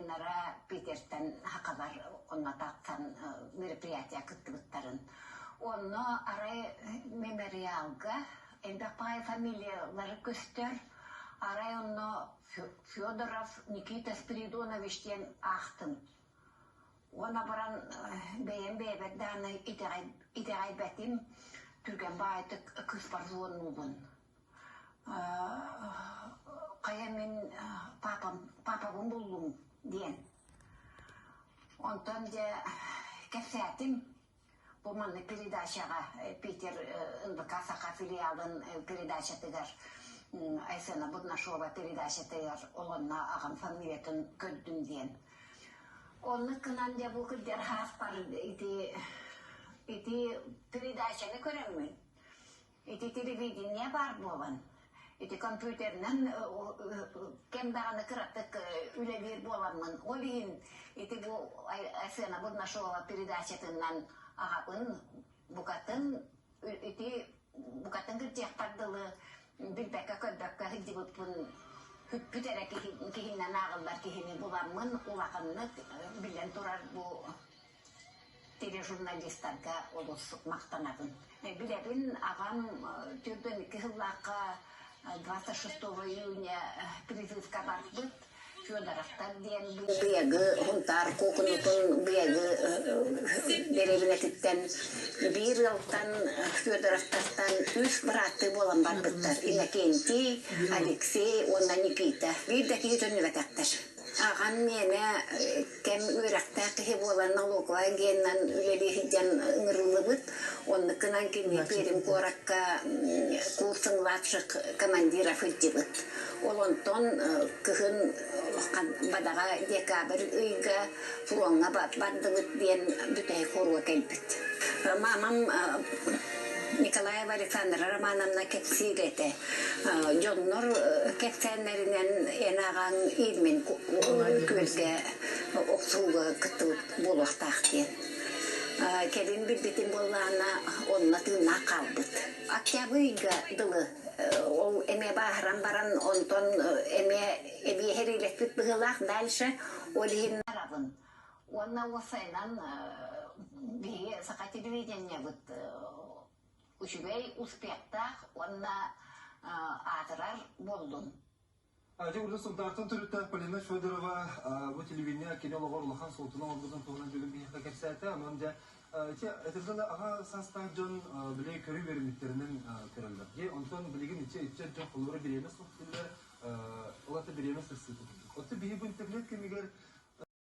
членнара Питертэн хакалар онно тахсан мероприятие кыттыбыттарын. Онно арай мемориалга элбэх баай фамилиялары көстөр. Арай онно Федоров Никита Спиридонович диэн аахтым. Уонна баран бэйэм бэйэбэр даҕаны итэҕэйбэтим, түргэн баҕайытык кыыспар звоннуубун. Хайа мин папам, папабын буллум диэн. Онтон дьэ кэпсээтим. Бу маннык передачаҕа Питер НВК Саха филиалын передачатыгар Айсена Бурнашова передачатыгар олонно аҕам фамилиятын көрдүм диэн. Оннук гынан дьэ бу кырдьар сааспар ити ити передачаны көрөммүн Ити телевидение баар буолан, ити компьютерынан кэм даҕаны кыратык үлэлиир буоламмын, ол иһин ити бу Айсена Бурнашова передачатынан аҕабын букатын ити букатын кырдьыахпар дылы билбэккэ-көрбөккө сылдьыбыппын сүппүт эрэ киһинэн ааҕыллар киһини буламмын улаханнык биллэн турар бу тележурналистарга олус махтанабын. Билэбин, аҕам 42 сыллаахха 26 июня призывка барбыт Федоровтар диэн быйагы Хунтаар куукунутун быйагы дэриэбинэтиттэн биир ыалтан Федоровтартан үс бырааттыы буолан барбыттар Иннокентий, Алексей уонна Никита. Биир да киһи төннүбэтэхтэр. Аҕам миэнэ кэм үөрэхтээх киһи буолан налоговай агенынан үлэлии сылдьан ыҥырыллыбыт. Оннук гынан кини Пермь куоракка курс младших командиров сылдьыбыт. Ол онтон кыһын бадаҕа декабрь ыйга фроҥҥа бардыбыт диэн бүтэһик хоруо кэлбит. Мамам Николаева Александра Романовна кэпсиир этэ. Дьоннор кэпсээннэринэн эн аҕаҥ Ильмин күөлгэ охсууга кыттыбыт буолуохтаах диэн. Кэлин билбитим буоллаҕына, онно тыыннаах хаалбыт. Октябрь ыйга дылы ол эмиэ бааһыран баран, онтон эмиэ эбиэһэ эриилэспит быһыылаах дальше ол иһин барабын. Уонна уопсайынан биһиги саха телевидениебыт үчүгэй успехтаах уонна аатырар буоллун. Дьэ, урут Сунтаартан төрүттээх Полина Федорова бу телевидение кини олоҕор улахан суолтаны оҥорбутун туһунан бүгүн биһиэхэ кэпсээтэ. Онон дьэ, ити этэргэ аҕа саастаах дьон били көрүү үөрэммиттэринэн көрөллөр. Дьэ, онтон билигин иччэ иччэ дьон холобура бириэмэ суох дииллэр, ол ата бириэмэ сырсыыта курдук. Оттон биһи бу интернет кэмигэр.